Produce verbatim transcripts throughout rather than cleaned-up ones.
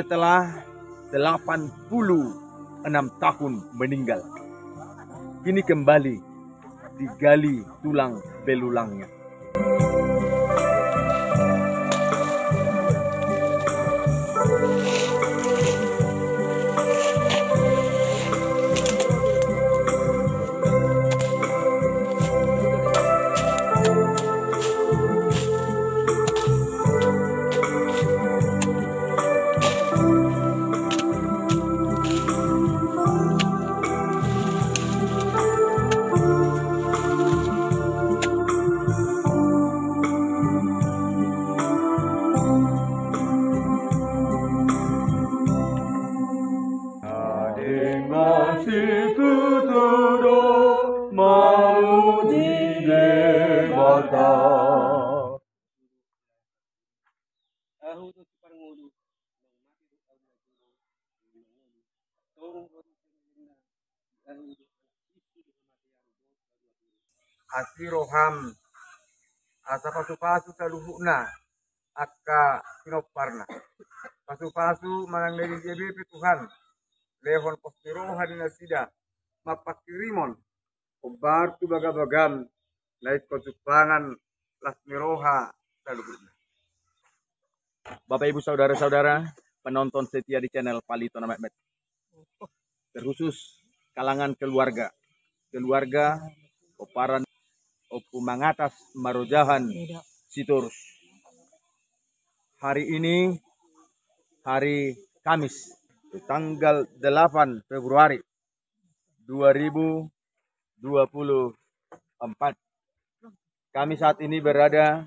Setelah delapan puluh enam tahun meninggal, kini kembali digali tulang belulangnya. Dengan situtu do mamuji Debata. Ahu do si parngolu, naung mate do ahu na jolo, naung mangolu. Torus do di sini, ahu do anak isi di hamatean do. Asi roham, asa pasupasu saluhutna angka pinomparna. Pasupasu manang na di dia be pe Tuhan, lehon pos ni roha ni nasida mampangkirimon hombar tu bagabagam na ingkon jumpangan las ni roha saluhutna. Bapak Ibu saudara-saudara penonton setia di channel Palito na Metmet, terkhusus kalangan keluarga, keluarga pomparan Ompu Mangatas Marojahan Sitorus. Hari ini hari Kamis, tanggal delapan Februari dua ribu dua puluh empat. Kami saat ini berada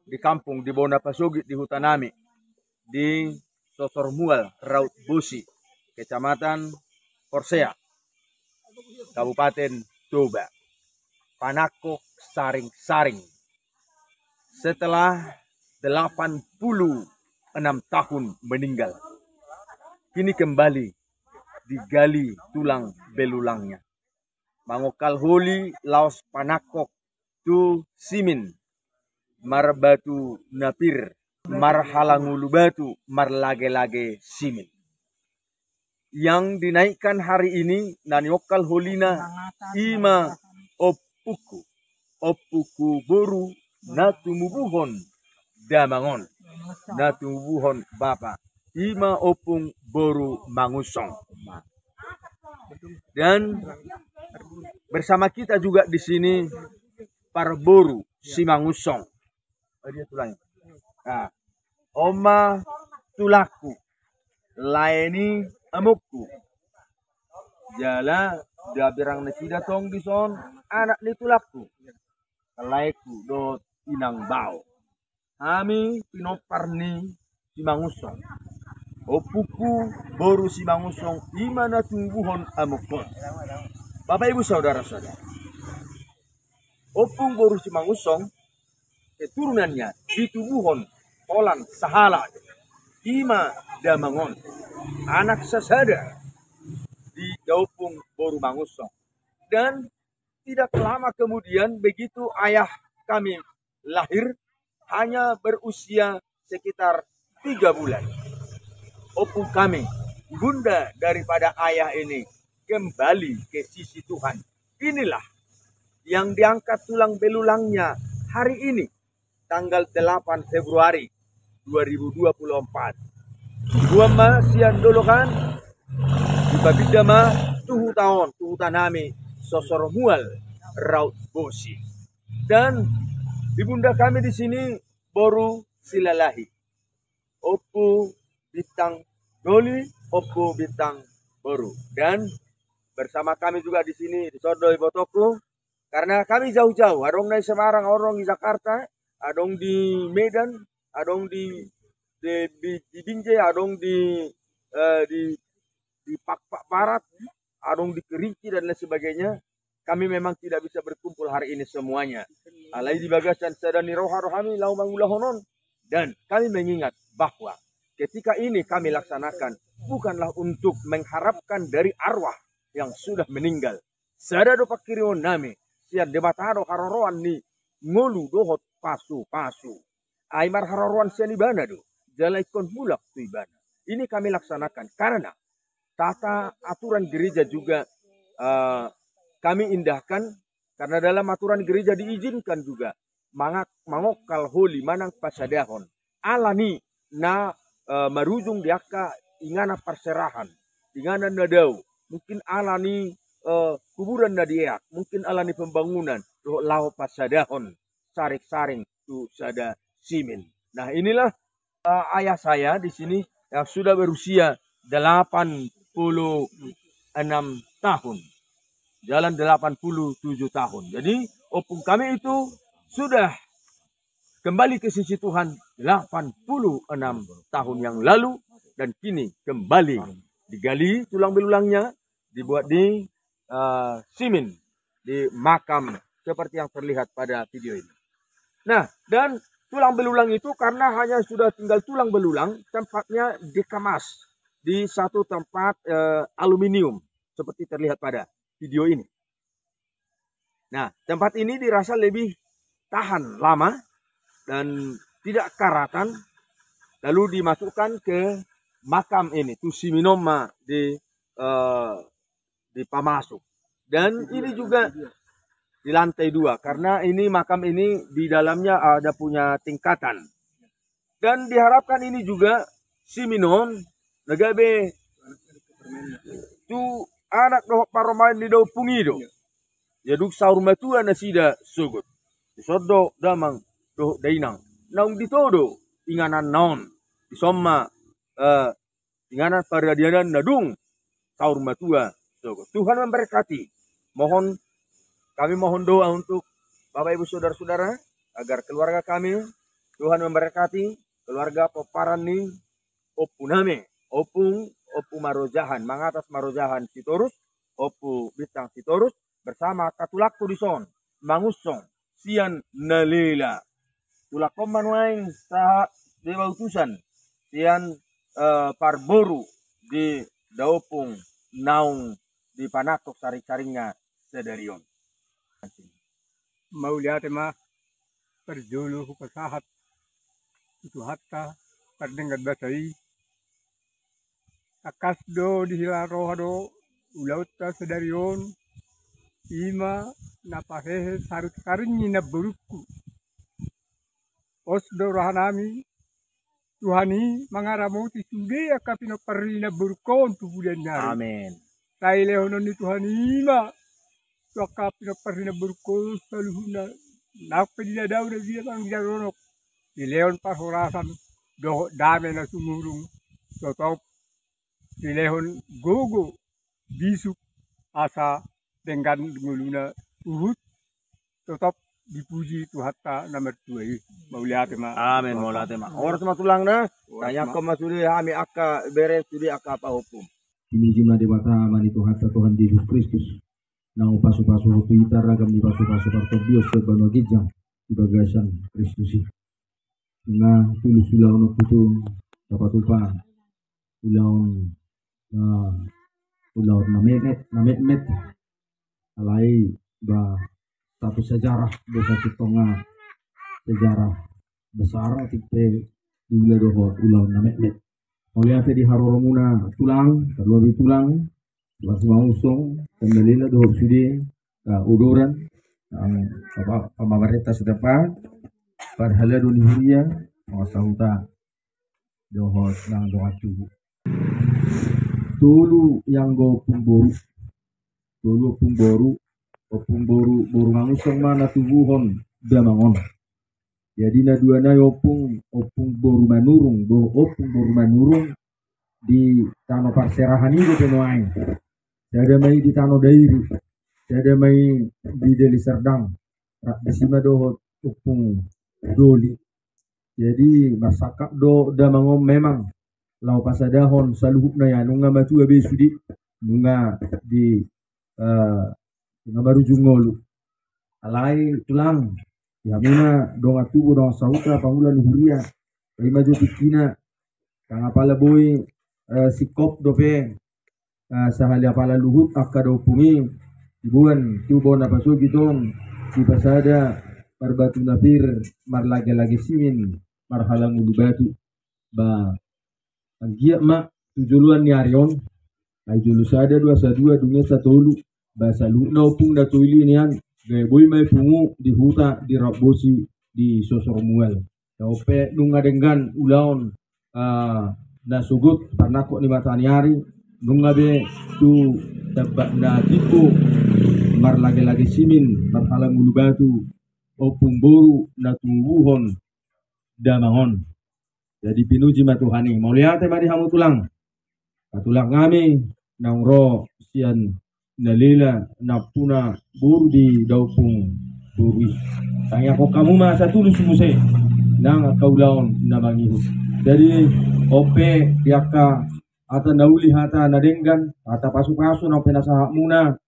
di kampung di Bona Pasogit di huta nami di Sosor Mual Raut Bosi, Kecamatan Porsea, Kabupaten Toba. Panangkok saring-saring. Setelah delapan puluh enam tahun meninggal, kini kembali digali tulang belulangnya. Mangongkal holi laos panangkok tu simin, marbatu napir, marhalangulu batu, marlage-lage simin. Yang dinaikkan hari ini, na niongkal holina, i ma ompungku, ompungku boru na tumubuhon damang on, na tumubuhon bapa, i ma ompung boru Mangunsong. Dan bersama kita juga di sini parboru Simangunsong. Oh, dia tulangnya. Nah, on ma tulangku, lae ni amongku. Jala daberang nasida tong dison anak ni tulangku, laeku dohot inang bao. Hami pinompar ni Simangunsong. Ompungku boru Simangunsong, i ma na tumubuhon amongkon. Bapak Ibu saudara-saudara, ompung boru Simangunsong, keturunannya ditubuhon holan sahalak, i ma damang on, anak sasada di daompung boru Mangunsong. Dan tidak lama kemudian, begitu ayah kami lahir, hanya berusia sekitar tiga bulan, ompung kami, bunda daripada ayah ini, kembali ke sisi Tuhan. Inilah yang diangkat tulang belulangnya hari ini, tanggal delapan Februari dua ribu dua puluh empat. Dibuan ma sian dolok an, dipapinda ma tu huta on, tu huta nami Sosor Mual Raut Bosi. Dan ibunda kami di sini boru Silalahi, Ompu Bintang Doli, Ompu Bintang Boru. Dan bersama kami juga di sini, dison do ibotongku, karena kami jauh-jauh, adong na di Semarang, adong di Jakarta, adong di Medan, adong di, di, di, di Binjai, adong di, eh, di, di Pakpak Barat, adong di Kerinci dan lain sebagainya. Kami memang tidak bisa berkumpul hari ini semuanya. Alai di bagasan sada ni roha do hami laho mangulahon on. Dan kami mengingat bahwa ketika ini kami laksanakan bukanlah untuk mengharapkan dari arwah yang sudah meninggal. Sada do pangkirimon nami, sian Debata do haroroan ni ngolu dohot pasupasu. Ai marharoroan sian ibana do, jala ingkon mulak tu ibana. Ini kami laksanakan karena tata aturan gereja juga, eh, kami indahkan, karena dalam aturan gereja diizinkan juga mangak-, mangongkal holi manang pasadahon. Alani na, eh, marujung di angka inganan parserahan, inganan na dao, mungkin alani, eh, kuburan na dieak, mungkin alani pembangunan, dohot laho pasadahon saring-saring tu sada simin. Nah, inilah, eh, ayah saya di sini yang sudah berusia delapan puluh enam tahun. Jalan delapan puluh tujuh tahun. Jadi, opung kami itu sudah kembali ke sisi Tuhan delapan puluh enam tahun yang lalu dan kini kembali digali tulang belulangnya, dibuat di, eh, simin, di makam seperti yang terlihat pada video ini. Nah, dan tulang belulang itu karena hanya sudah tinggal tulang belulang, tempatnya dikemas di satu tempat, eh, aluminium seperti terlihat pada video ini. Nah, tempat ini dirasa lebih tahan lama dan tidak karatan, lalu dimasukkan ke makam ini, tu simin on ma di, eh, dipamasuk. Dan ini juga di lantai dua, karena ini makam ini di dalamnya ada punya tingkatan. Dan diharapkan ini juga simin on na gabe tu anak dohot parumaen ni da ompung i do. Ia dung saur matua nasida sogot, dison do damang dohot dainang naung ditodo ingananna on, dison ma, eh, inganan paradianan na dung saur matua sogot. Tuhan memberkati. Mohon, kami mohon doa untuk Bapak Ibu Saudara-saudara, agar keluarga kami, Tuhan memberkati keluarga pomparan ni ompu nami, ompung, Ompu Marojahan, Mangatas Marojahan Sitorus, Ompu Bintang Sitorus, bersama angka tulangku dison, Mangunsong, sian Nalela. Tulangkon ma nuaeng sahat di bautusan, sian, eh, parboru di da ompung naung dipanangkok saring-saringna sadari on. Mauliate ma, parjolo hupasahat tu Tuhanta pardenggan basa i. Tangkas do dihilala roha do ulaonta sadari on, i ma na pahehe saring-saring ni namborungku. Pos do rohanami, Tuhan i mangaramoti sude angka pinompar ni namborungkon tu bulan ni ari. Amin. Sai lehonon ni Tuhan i ma tu angka pinompar ni namborungkon saluhutna, nang pe di na dao, na di na manang di na donok, dilehon parhorasan dohot dame na sumurung, totop dilehon gogo bisuk asa denggan ngoluna, huhut totop dipuji Tuhanta na martua i. Mauliate ma. Amin, mauliate ma. Horas ma tulang na. Horas ma. Tangiangkon ma sude hami angka bere, sude angka pahompu. Dipuji ma Debata Ama ni Tuhanta, Tuhan Jesus Kristus, naung pasu-pasu tu hita ragam ni pasu-pasu partondion sian banua ginjang di bagasan Kristus i. Nunga tulus ulaon on tutu, tapatupa ulaon, eh, ulaon na metmet, na metmet. Alai ba satu sejarah, ba satu tonga sejarah besar, atik pe diula dohot ulaon na metmet. Mauliate di haroromuna tulang, tarlumobi tulang, tulang Simangunsong, tulang Nalela dohot sude, eh, uduran, eh, apa, pamamarenta setempat, parhalado ni huria, dongan sahuta, dohot nang dongan tubu. Tolu ianggo ompung boru. Tolu ompung boru, ompung boru, boru Mangunsong ma na tubuhon damang on. Jadi na dua nai ompung, ompung boru Manurung, do, ompung boru Manurung di tano parserahan i dope nuaeng. Sada ma i di tano Dairi, sada ma i di Deli Serdang. Rap disi ma dohot ompung Doli. Jadi marsangkap do damang on memang laho pasadahon saluhutna, ia nunga matua be sude, nunga di, eh, nunga marujung ngolu. Alai tulang, ia muna dongan tubu, dongan sahuta, pangula ni huria, ima jo tingkina, nang apala boi, eh, singkop dope, eh, sahali apala luhut angka da ompung i, diboan tu bona pasogit on, dipasada marbatu na pir, marlage-lage simin, marhala ngolu batu. Ba Anggiat ma tu joloan ni ari on, ai jolo sada do asa dua, dung i asa tolu, ba saluhutna ompung na toili nian, gabe boi ma i pungu di huta, di raut bosi, di sosor mual. Dohot pe nunga denggan ulaon, ah, na sogot parnangkok ni mataniari, nunga be tu tampak na timbo marlage-lage simin, marhala ngolu batu, ompung boru na tubuhon damang on. Jadi pinuji ma Tuhan i. Mauliate ma di hamu tulang. Patulang hami naung ro sian Nalela nampuna boru di daompung boru i. Tangiangkon hamu ma asa tulus muse nang angka ulaon na mangihut. Jadi on pe di angka hata na uli, hata na denggan, hata pasu-pasu naung pinasahatmuna,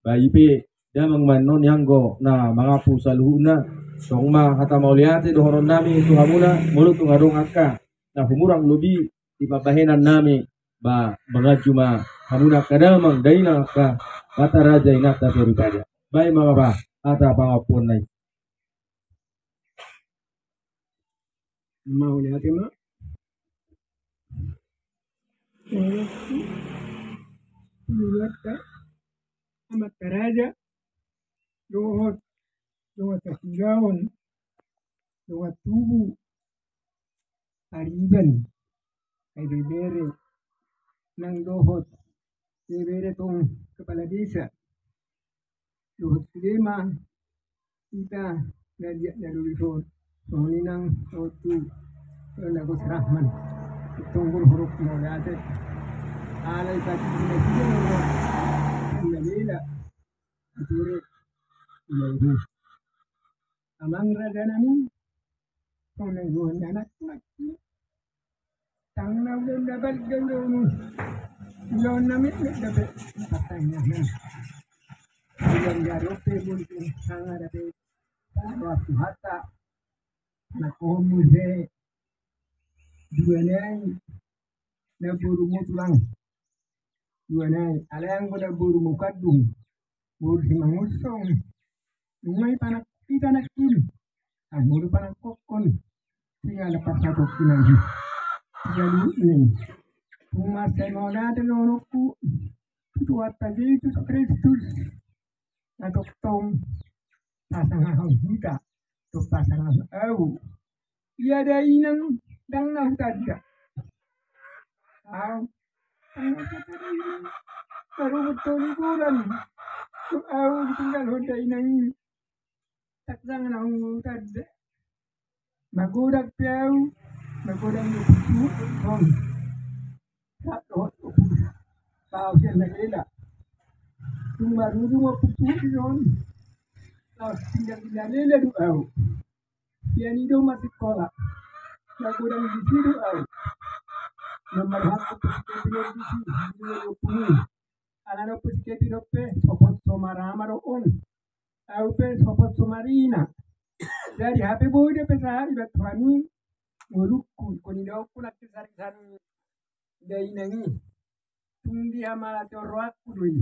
ba i pe damang ma annon i anggo na mangampu saluhutna. Tong ma hata mauliate dohononnami tu hamuna, molo tung adong angka na humurang lobi di pambahenannami, ba manganju ma hamuna angka damang dainang, angka hata raja inanta soripada. Baen ma bapa hata pangampuonna i. Mauliate ma. Mauliate. Mauliate. Amanta raja, dohot, dohot hasigaon, dohot tubu, pariban, ai bebere, nang dohot bebere tong kepala desa, dohot sude ma hita na liat na lolot on, songon i nang dohot tu Nagos Rahman. Tonggur huruf mauliate. Alai pati di nasida na Nalela. Iture. Iya, iya. Amang rajanami. Songon i nang anaknami. Tangna ulaon na balga ulaon. Ulaon na metmet dope. Patangna. Ulaon na dope mungkin tangna dope. Tangna waktu hata. Na komu se. Dua nai. Na borumu tulang. Dua nai. Alai anggo na borumu kandung. Boru Simangunsong. Nunga i panak, i panak i. Anggo do panangkokkon. Tinggal na parsatongkinan i. Tinggal ni. Tung mansai mauliate dohononku tu Tuhanta Jesus Kristus. Na tongtong pasangapon hita. Tong pasangapon au. Ia dainang ndang na hutanda. Au. Ndang na hutanda dainang. Baru betul liburan. Au ditinggalhon dainang i. Ndang na hutanda. Magodang pe au, magodang do pusuhut on. Sahat dohot ompung. Laos sian Nalela. Tung marujung ompung pusuhut on. Laos tinggal di Nalela do au. Sian i do masikola. Magodang disi do au. Na marhak ompung si Kevin on disi, disi do ompung i. Alana ompung si Kevin on pe, sopot so marama do on. Au pe sopot so marina. Jadi hape boi dope sahat iba tu hami ngolungku, ingkon idaonku nangkin sari-sari dainang i. Tung di hamala ti on rohangku do i.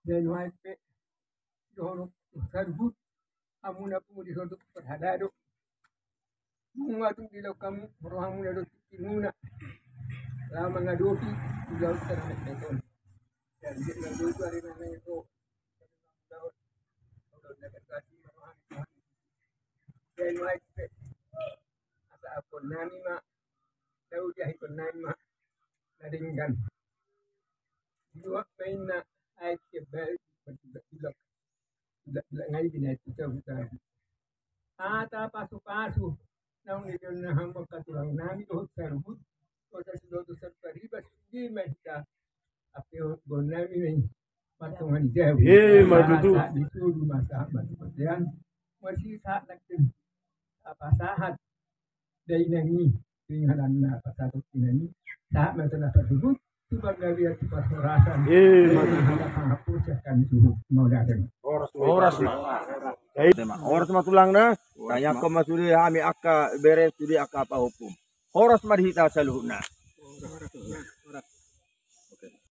Jadi nuaeng pe dohononku saluhut, hamuna pungu di son dohot parhalado. Nunga tung dilehon hamu rohamuna dohot tingkimuna laho mangadopi ulaon na metmet on. Dan di na dohot ari na metmet on. Ulaon na metmet on. Asa ampuonnami ma, na udiahononnami ma na denggan. Dua ma inna aek kebal. Ngai binaen tu tahu tahu. Hata pasu-pasu naung nilehon hamu angka tulangnami dohot saluhut. Kota sudah tu satu ribu sudah mah hita. Ape on gonnami nai. Patongan jauh. Eh, matutu. Di sulu masa mati patean. Masih saat nangkin. Apa sahat. Dainang i, tinggalan na pasahat dainang i, sahat ma tu na parsuhut, tu panggabean tu parhorasan. Eh, mantap. Ada pangapus akan suhut, mau datang. Horas ma. Horas ma. Horas ma tulang na. Tangiangkon ma sude hami angka bere sude angka pahompu. Horas ma di hita saluhutna.